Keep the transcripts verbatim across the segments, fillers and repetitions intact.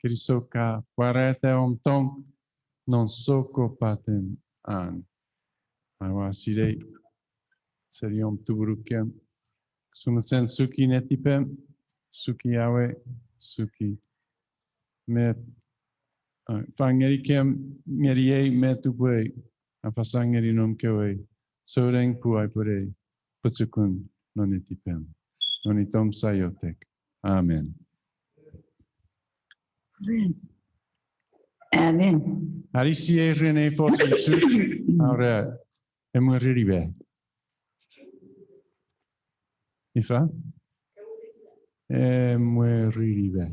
kinisou ka pwarata om tong non sokkopaten an. Aua sinei seni om tumunukem. Sumesen suki netipem, suki awe, suki met, uh, fang ngenikem, ngeniei met upwe apasa ngeni noum kewe souneng pwe aipwene pochokun non netipem. Non itom sia iotek. Amen. Amen. Anisiei ren ei fosun Chuuk, aura, emwiriniwe. Ifa? Emwiriniwe.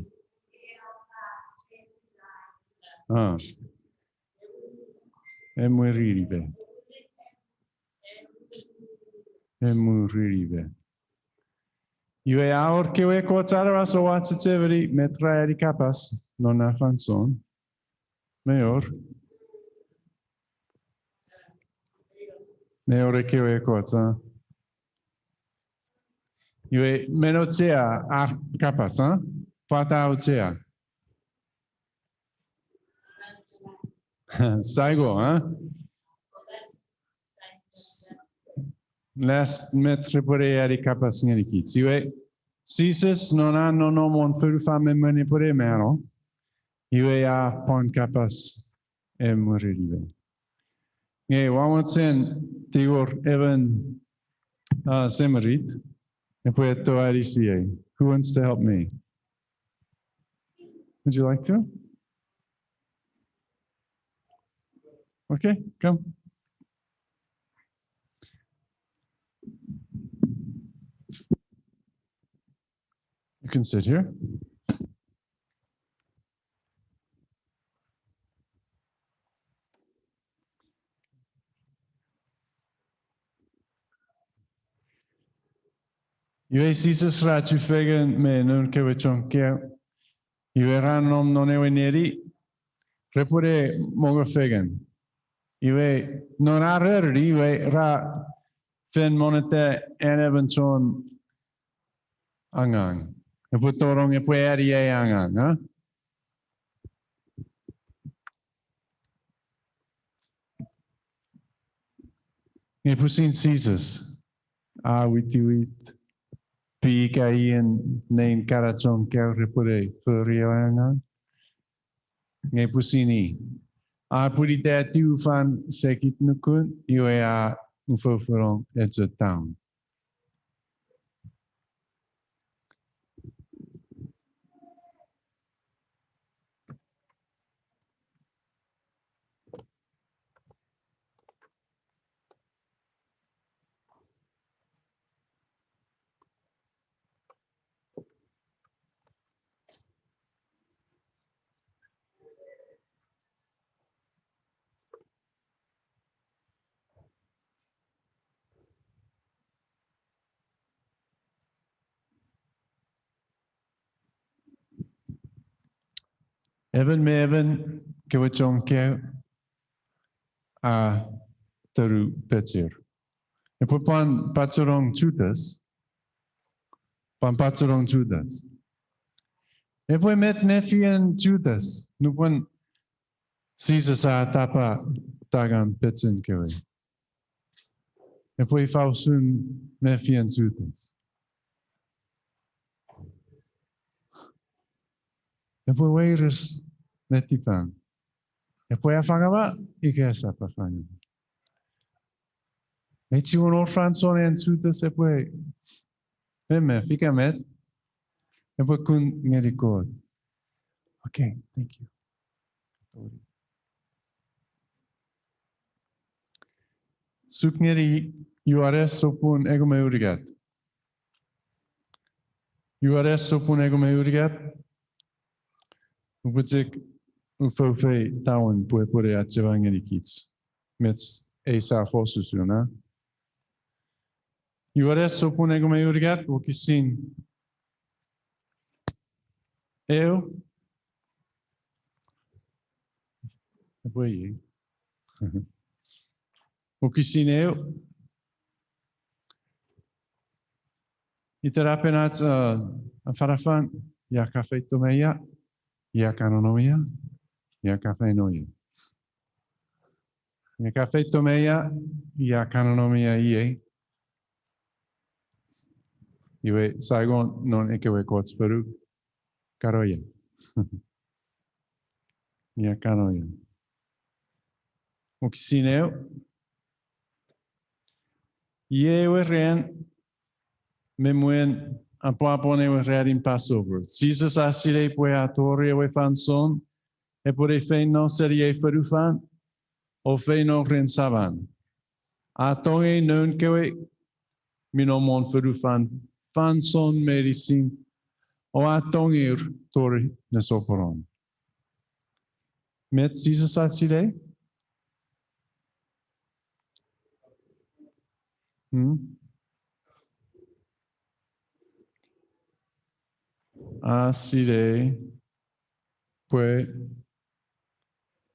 Ah. Emwiriniwe. Emwiriniwe. Iwe a wor kewe ekkoch aramas oua chechemeni met ra ani kapas non na fansoun? Mei wor? Mei wor ekkewe ekkoch, a? Iwe, men auchea ar kapas, a? Pwata auchea? Saigo, a? Last met repwene ani kapas ngenikich. Iwe, Jises non an nonnom won fonufan me mwen epwene mano, iwe a pwan kapas emwiriniwe. Nge ua mochen tingor emon, uh, semirit epwe eto anisiei. Who wants to help me? Would you like to? Okay, come. You can sit here. Iwe Jises ra chufengen me noun kewe chon kaeo. Iwe ra nom non ewe neni, repwene mongo fengen. Iwe non ar reni, iwe ra fen monneta an emon chon angang. Epwe tonong, epwe ani ei angang, a? Nge pwisin Jises a witiwit pwi ika ien nein kana chon kaeo repwene fori ewe angang. Nge pwisin i a pwinitatiw fan sekit nukun, iwe a ufoufono echo taun. Emon me emon kewe chon kaeo a tonu pecher. Epwe pwan pachenong Jutas. Pwan pachenong Jutas. Epwe met mefien Jutas nupwen Jises a atapa tangan pechen kewe? Epwe ifa usun mefien Jutas? Epwe weires netipan? Epwe afangama ika esap afangama? Mei chiwen wor fansoun an Jutas epwe memef ika met, epwe kun ngeni Kot. Okay, thank you. Suk ngeni Ioanes sopun engon me unungat. Ioanes sopun engon me unungat. Upwe chok ufoufei taun pwe epwene achema ngenikich met ei sa fos usun, a? Ioanes sopun engon me unungat, wokisin eu. Epwe iei. Wokisin eu. Itenapen ach, uh, afanafan, ia ka feito me ia. Ia ka nonnom ia? Ia ka feino ia? Ia ka feito me ia? Ia ka nonnom ia iei? Iwe, saingon non ekkewe ekkoch fonu, ka no ia? Ia ka no ia? Wokisin eu. Iei ewe ran me mwen apwapwan ewe ranin Passover. Jises a sinei pwe a tori ewe fansoun epwene feino seni ei fonufan o feino ren Saman. A tongei noun kewe mi nom won fonufan fansoun meinisin, o a tongeir tori nesoponon. Met Jises a sinei? Hmm? A sinei pwe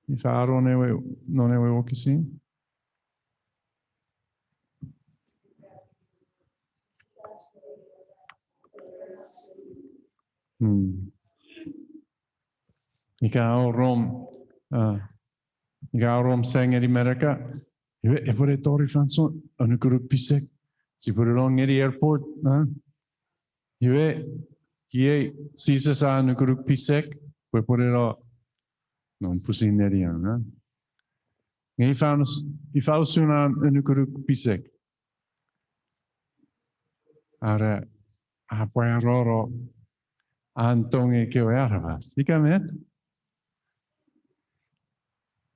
ifa a ron ewe, non ewe wokisin? Hmm. Ika orom, ah, ika orom sengeni Merika, iwe epwene tori fansoun anukunuk pisek, sipwene no ngeni airport, ah? Iwe, iei Jises a anukunuk pisek pwe epwene no non pwisin nenian, ah? Nge ifa us-, ifa usun an anukunuk pisek? Are a pwarano an tongei kewe aramas. Ika met?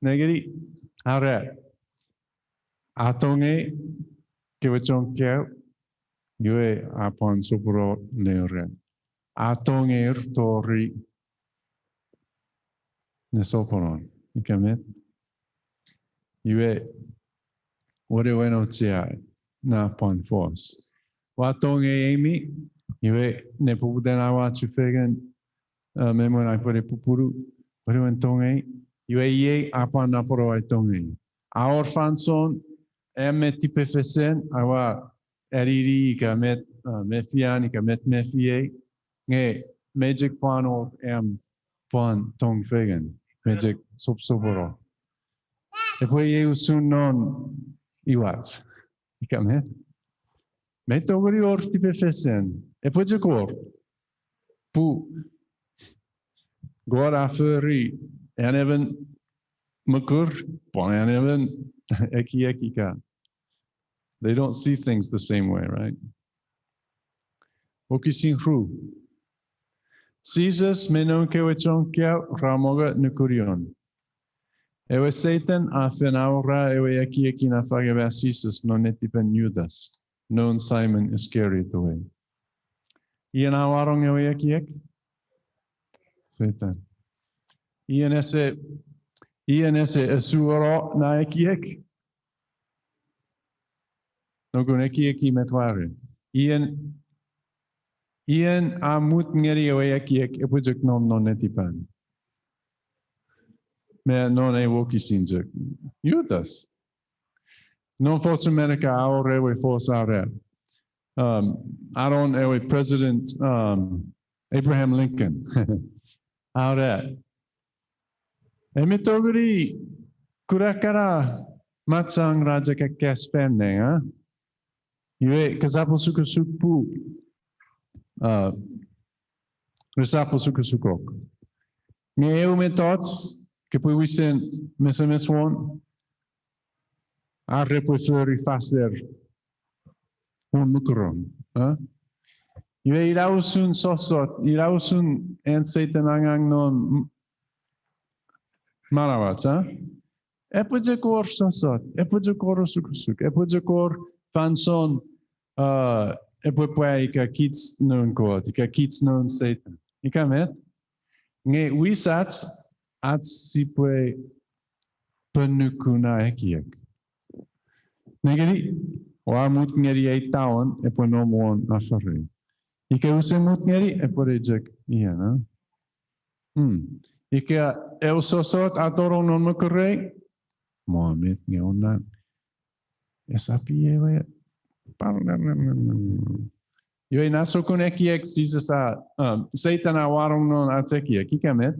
Nengeni, are a tongei kewe chon kaeo, iwe a pwan sopweno ne ren. A tongeir tori nesoponon. Ika met? Iwe, wenewen auchea na pwan fos. Ua tongei Amy, iwe nepoputan aua chufengen, eh, me mwen aipwene pupunu, wenewen tongei, iwe iei a pwan napeno ai tongei. A wor fansoun, am me tipefesen, aua anini ika met, eh, mefian ika met mefiei, nge mei chok pwan wor am pwan tong fengen, mei chok sopsopweno. Epwe iei usun non iwach. Ika met? Mei tongeni wor tipefesen. Epwe chok wor. Pun Kot a fori an emon mokur, pwan an emon ekiek ika. They don't see things the same way, right? Wokisin ru. Jises me noun kewe chon kaeo ra mongo nukunion. Ewe Setan a fen awora ewe ekiek a fangema Jises non netipen Judas, noun Simon Iscariot we. Ian a wanong ewe ekiek? Setan. Ian ese, ian ese asuwono na ekiek? Nukun ekieki met ware. Ian, ian a mut ngeni ewe ekiek epwe chok nom non netipan? Me non ei wokisin chok. Judas. Non fosun Merika a wor ewe fos a ura, um, anon ewe President, um, Abraham Lincoln. A ura, emi tongeni kuna kana machang ra chok akkas fan nang, a? Iwe, kosap osukosuk pun, uh, resap osukosukok. Nge eu mettoch, kopwe wisen mesemes won, ar repwe fori faser won mokurom, a? Iwe ina usun sosot, ina usun an Setan angang non m-, manauach, a? Epwe chok wor sosot, epwe chok wor osukosuk, epwe chok wor fansoun, uh, epwe pwa ika kich noun Kot, ika kich noun Setan. Ika met? Nge wisach ach sipwe ponuku na ekiek. Nengeni, ua mut ngeni ei tawon epwe nom won afarei. Ika use mut ngeni, epwe chok ian, a? Hmm. Ika eu sosot a tonong non mokurei, mo met nge onna. Esap iei we. Iwe na sokkun ekiek Jises a, um, Setan a wanong non ach ekiek, ika met?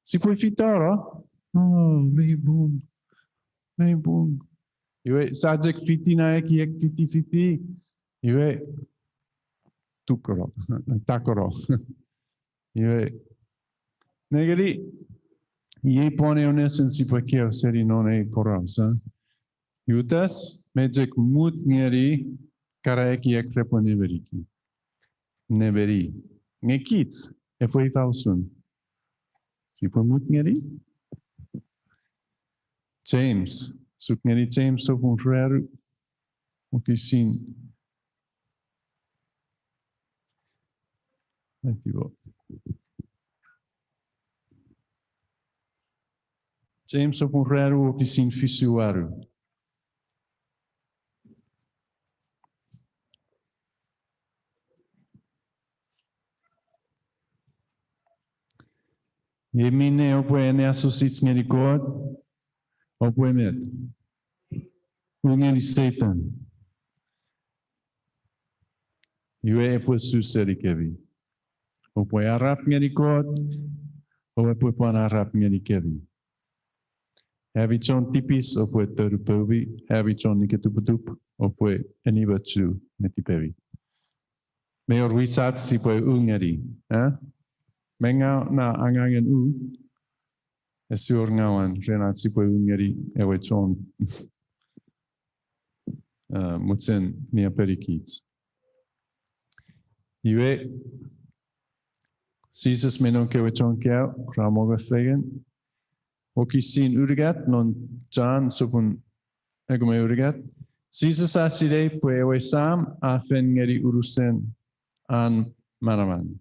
Sipwe fitano? Oh, mei pung. Mei pung. Iwe, sa chok fiti na ekiek fitifiti. Iwe, tukoro, takoro. Iwe, nengeni, iei pwan eu nesen sipwe kaeo seni non ei poraus, a? Jutas, me chok mut ngeni kana ekiek repwe nemeniki. Nemeni. Nge kich, epwe ifa usun? Sipwe mut ngeni? James, suk ngeni James sopun ruanu, wokisin. Etiwo. James sopun ruanu, wokisin fisu wanu. Iei minne oupwe anneasochis ngeni Kot, oupwe met? U ngeni Setan. Iwe epwe su senikemi. Oupwe arap ngeni Kot, o epwe pwan arap ngenikemi. Ami chon tipis oupwe tonu poumi, ami chon nikatuputup oupwe enimochu netipemi. Mi wor wisach sipwe u ngeni, a? Mi ngaw na angangen u, ese wor ngawan ren ach sipwe u ngeni ewe chon, a, mochen niapenikich. Iwe, Jises me noun kewe chon kaeo ra mongo fengen. Wokisin unungat non John sopun engon me unungat. Jises a sinei pwe ewe Sam a fen ngeni unusen an manaman.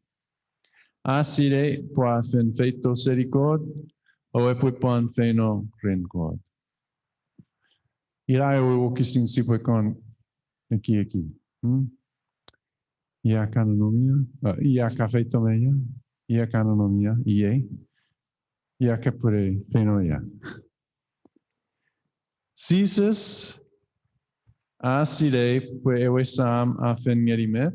A sinei pwe a fen feito seni Kot, o epwe pwan feino ren Kot. Ina ewe wokisin sipwe kon ekieki. Ia ka nonnom ia? Ia ka feito me ia? Ia ka nonnom ia iei? Ia ka pwene feino ia? Jises a sinei pwe ewe Sam a fen ngeni met?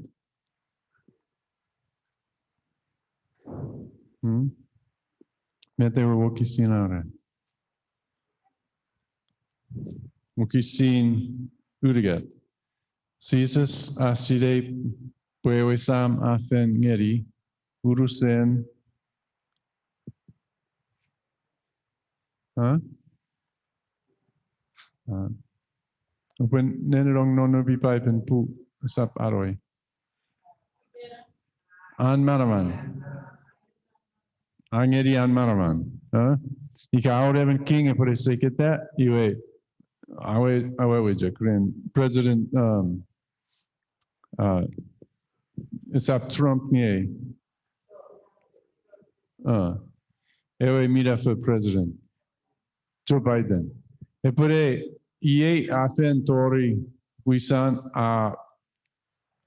Met ewe wokisin a era? Wokisin unungat. Jises a sinei pwe ewe Sam a fen ngeni unusen, a? Oupwe nenenong non nopi Paipen pun esap anoi. An manaman. A ngeni an manaman. Ika a wor emon king epwe seketa, iwe, awe, awewe chok ren President, esap Trump nge, ewe minafo President, Joe Biden. Epwene, iei a fen tori wisan a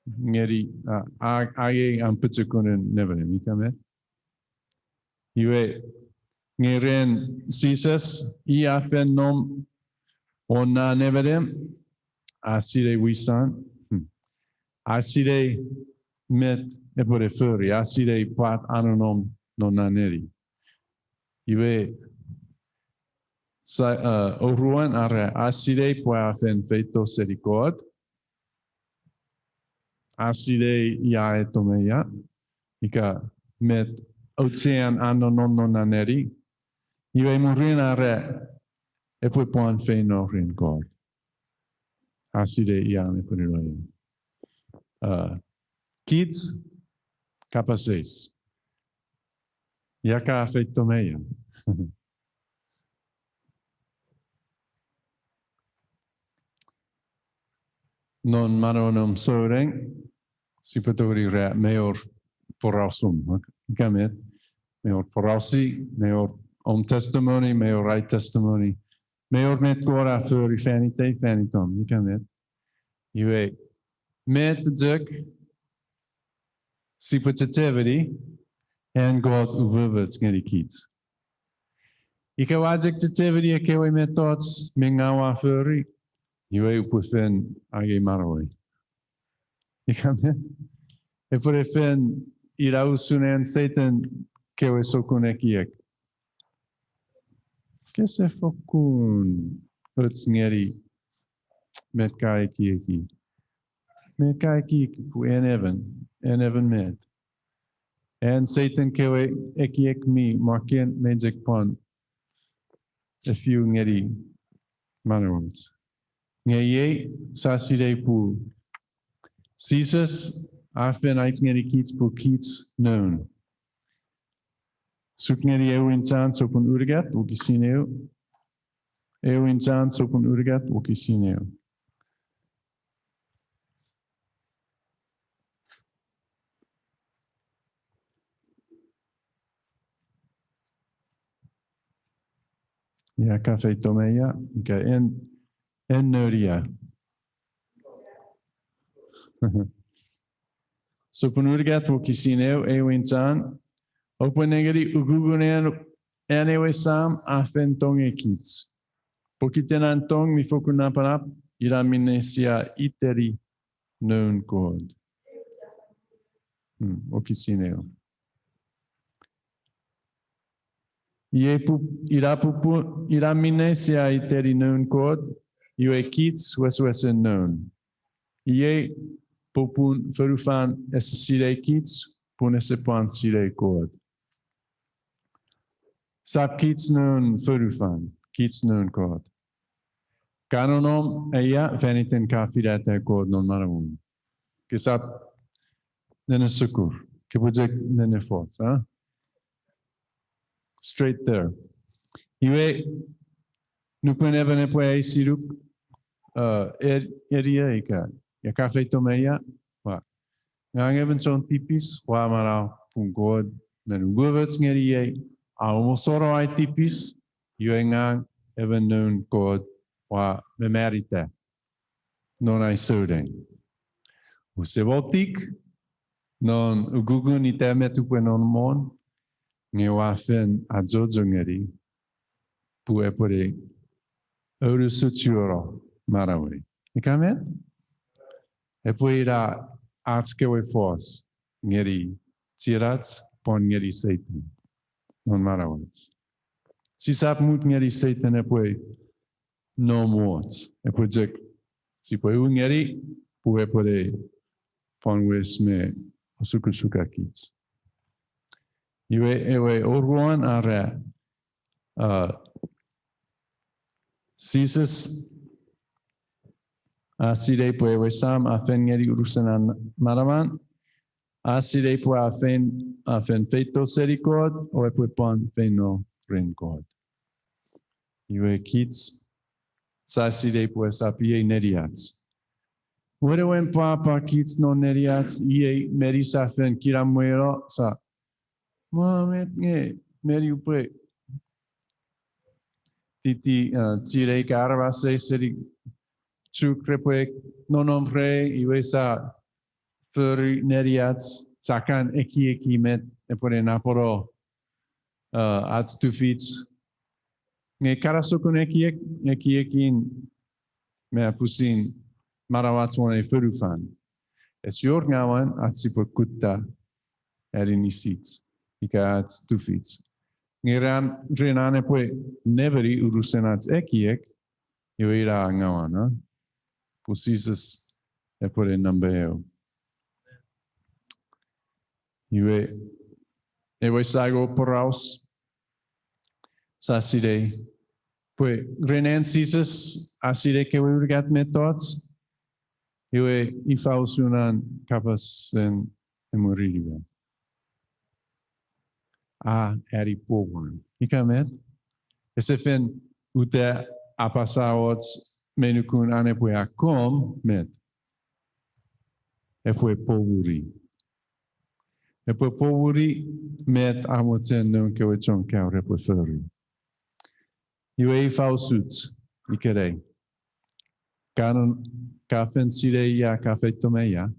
ngeni, a, a, angei an pochokunen nemenem, ika met? Iwe, nge ren Jises, i a fen nom won na nemenem, a sinei wisan, a sinei met epwene fori, a sinei pwata a nonnom non na neni. Iwe, oruan, are a sinei pwe a fen feito seni Kot, a sinei ia eto me ia, ika met auchean an nonnom non na neni. Iwe mwirin are epwe pwan feino ren Kot. A sinei ia epwe nino ia. Kich, kapas eis. Ia ka feito me ia? Non manauom souneng, sipwe tongeni ra, mi wor porausum, ika met, mi wor porausi, mi wor om testimony, mi wor ai testimony, mi wor met Kot a fori fan itei, fan itom, ika met. Iwe, met chok sipwe chechemeni, an Kot umoumoch ngeni kich. Ika ua chok chechemeni ekkewe mettoch mi ngaw ua fori, iwe upwe fen angei manauei. Ika met, epwene fen ina usun an Setan kewe sokkun ekiek. Kese fokkun och ngeni met ka ekieki. Met ka ekieki pwe en emon, en emon met. An Setan kewe ekiek mi mwaken me chok pwan a few ngeni manauach. Nge iei sia sinei pwe Jises a fen aiti ngeni kich pwe kich noun. Suk ngeni Ewin John sopun unungat wokisin eu. Ewin John sopun unungat wokisin eu. Ia ka feito me ia, ika en, en nouni ia. Sopun unungat wokisin eu, Ewin John, oupwe nengeni ukukun an, an ewe Sam a fen tongei kich. Pokiten an tong mi fokkun napanap, ina minne sia iteni noun Kot. Hmm, wokisin eu. Iei pu-, ina pupu-, ina minne sia iteni noun Kot, iwe kich wesewesen noun. Iei popun fonufan ese sinei kich, pun ese pwan sinei Kot. Sap kich noun fonufan, kich noun Kot. Ka nonnom ia fan iten ka finata Kot non manauom. Kesap nene sukur, kepwe chok nene foch, ha? Straight there. Iwe, nupwen emon epwe eisinuk, uh, er-, eria ika, ia ka feito me ia, ua, ngang emon chon tipis, ua manau pun Kot, men umoumoch ngeniei, a omusano ai tipis, iwe ngang emon noun Kot, ua mamarita non ai souneng. Use motik non ukukun ita met upwe nonnom won, nge ua fen achocho ngeni pwe epwe ne unusochuno manauei. Ika met? Epwe ina ach kewe fos ngeni chienach pwan ngeni Setan non manauach. Sisap mut ngeni Setan epwe nom woch, epwe chok, sipwe u ngeni pwe epwe ne pwan wes me osukosukakich. Iwe ewe oruan a era, uh, Jises a sinei pwe ewe Sam a fen ngeni unusen an manaman, a sinei pwe a fen, a fen feito seni Kot, o epwe pwan feino ren Kot. Iwe kich sia sinei pwe esap iei neniach. Wenewen pwapwa kich non neniach, iei meni sia fen kinamweno, sia, mwa met nge, meni upwe titi, uh, chienei ka aramas seni Chuuk repwe nonnom rei, iwe sia fori neniach, sia kan ekieki met epwene napeno, uh, ach tufich. Nge ekkana sokkun ekiek, ekiekin me pusin manauach won ei fonufan, ese wor ngawan ach sipwe kutta aninisich ika ach tufich. Nge ren an epwe nemeni unusen ach ekiek, iwe ina ngawan, a? Pwe Jises epwene number eu. Iwe, ewe saingon poraus, sia sinei pwe ren an Jises a sinei ekkewe unungat mettoch, iwe ifa usun an kapasen emwenien we? A ani powuan. Ika met? Ese fen uta apasa och me nukun an epwe akkom met? Epwe powuri. Epwe powuri met a mochen noun kewe chon kaeo repwe fori. Iwe ifa usuch ikenai? Ka fen sinei ia ka feito me ia?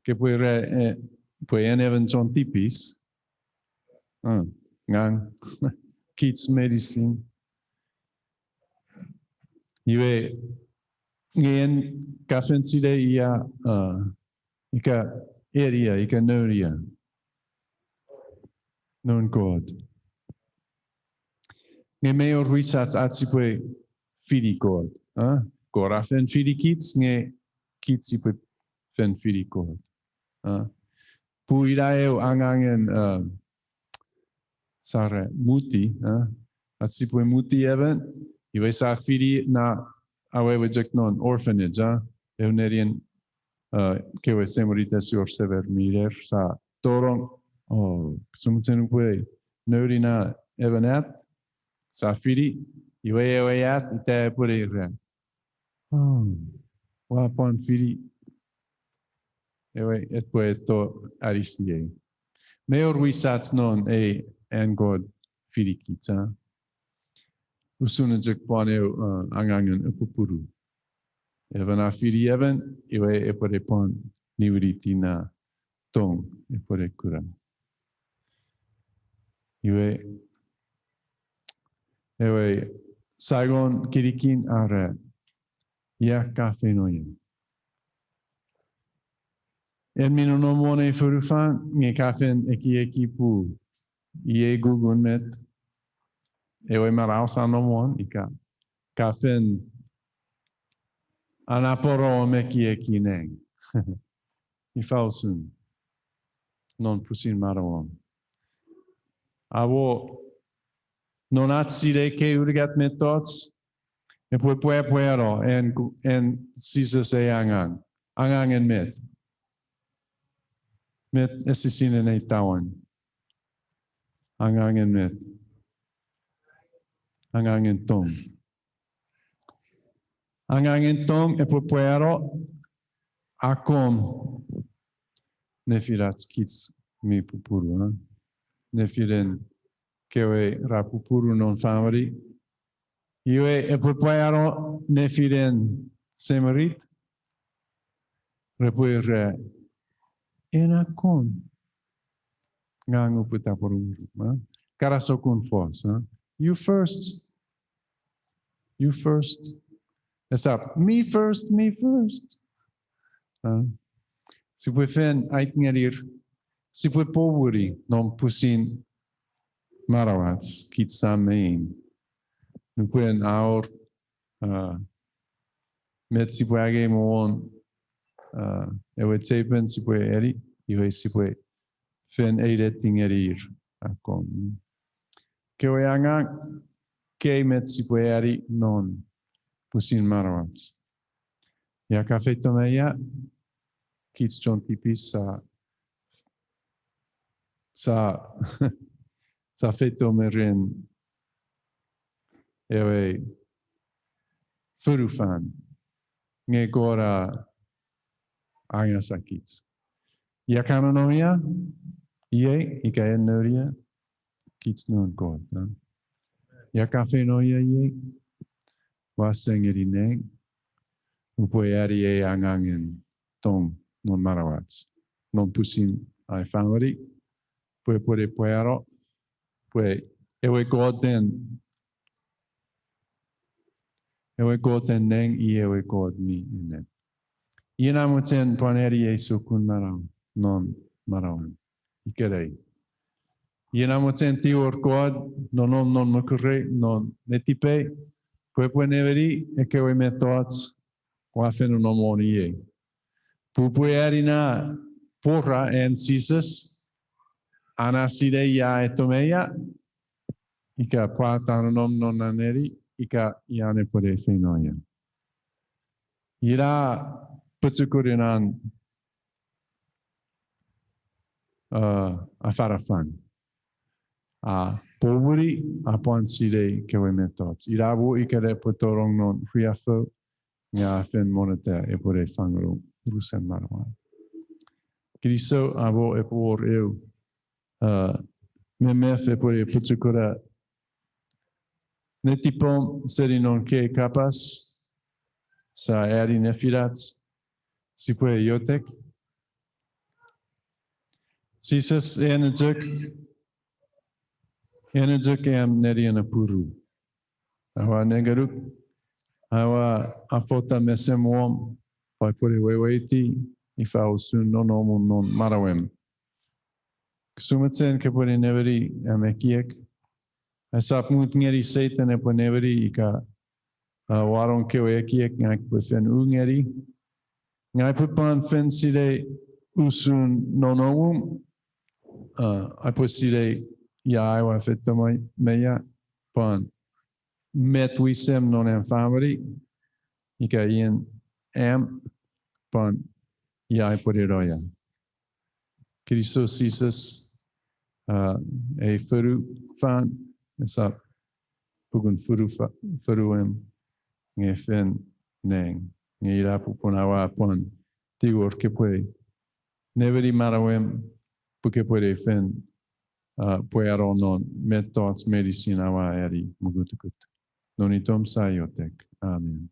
Kopwe ira, eh, pwe en emon chon tipis. Ah, ngang. Kich meinisin. Iwe, nge en ka fen sinei ia, ah, ika en ia, ika noun ia? Noun Kot. Nge mei wor wisach ach sipwe fini Kot, a? Kot a fen fini kich, nge kich sipwe fen fini Kot, a? Pun ina eu angangen, a, sara, muti, a? Ach sipwe muti emon, iwe sa fini na awewe chok non orphanage, a? Eu nenien, a, kewe semirit ese wor semer me iner, sa tonong, o, kose mochen upwe nouni na emon at, sa fini, iwe ewe at ita epwe ira, o, ua pwan fini, ewe epwe eto anisiei. Mei wor wisach non ei an Kot fini kich, a? Usun chok pwan eu, a, angangen pupunu. Emon a fini emon, iwe epwe pwan niwiniti na tong epwe kuna. Iwe, ewe saingon kinikin a era, ia ka feino ia? En mi nonnom won ei fonufan nge ka fen ekieki pwe iei ngunun met ewe manau sia nom won, ika ka fen anapano om ekieki nang. Ifa usun non pusin manauom? Awo, non ach sinei ekkei unungat mettoch, epwe pwapwano an, an Jises ei angang, angangen met? Met esisinen ei tauan? Angangen met? Angangen tong. Angangen tong epwe pwano akkom nefinach kich mi pupunu, a? Nefinen kewe ra pupunu non famini. Iwe epwe pwano nefinen semirit, repwe ira, en akkom ngang upwe tapweno mwirum, a? Ekkana sokkun fos, a? You first. You first. Esap me first, me first. A? Sipwe fen ait ngenir, sipwe popuni non pusin manauach, kich sam me in. Nupwen a wor, a, met sipwe angei me won, a, ewe chepen sipwe ani, iwe sipwe fen eineti ngenir akkom. Kewe angang, kei met sipwe ani non pusin manauach. Ia ka feito me ia? Kich chon tipis sa, sa, sa feito me ren ewe fonufan, nge Kot a angasakich. Ia ka nonnom ia? Iei, ika en nouni ia, kich noun Kot, a? Ia ka feino ia iei? Ua sengeni nang upwe ani ei angangen tong non manauach, non pusin ai famini, pwe epwe pwano, pwe ewe Koten, ewe Koten nang i ewe Kot mi ennet. Iei na mochen pwan ani ei sokkun manau non manauan ikenai. Iei na mochen tingor Kot, nonnom non mokurei, non netipei, pwe epwe nemeni ekkewe mettoch ua fen nonnom won iei. Pwe upwe ani na pwora an Jises, an a sinei ia eto me ia, ika pwata a nonnom non na neni, ika ia epwe feino ia. Ina pochokunen an, a, afanafan. A popuni, a pwan sinei kewe mettoch. Ina mo ika epwe tonong non riaffou, nge a fen monneta epwe fangeno unusen manauan. Kinisou, amo epwe wor eu, a, memef epwe pochokuna netipom seni non ekkei kapas sia ani nefinach, sipwe iotek. Jises, en chok, en chok am nenien appiru. Aua nengenuk, aua afota mesemwom, pwe upwe weweiti ifa usun nonnomun non manauem. Kose mochen kopwe nemeni am ekiek, Esap mut ngeni Setan epwe nemeni ika, a, wanong kewe ekiek ngang upwe fen u ngeni. Ngang upwe pwan fen sinei usun nonnomum, a, upwe sinei ia aua feito me ia, pwan met wisem non am famini, ika ien am, pwan ia upwe neno ia. Kinisou Jises, a, ei fonufan esap pukun fonufa-, fonuem, nge fen nang, nge ina popun aua pwan tingor kopwe nemeni manauem, pwe kopwe ne fen, a, pwano non mettoch meinisin aua ani mokutukut. Non itom sa iotek. Amen.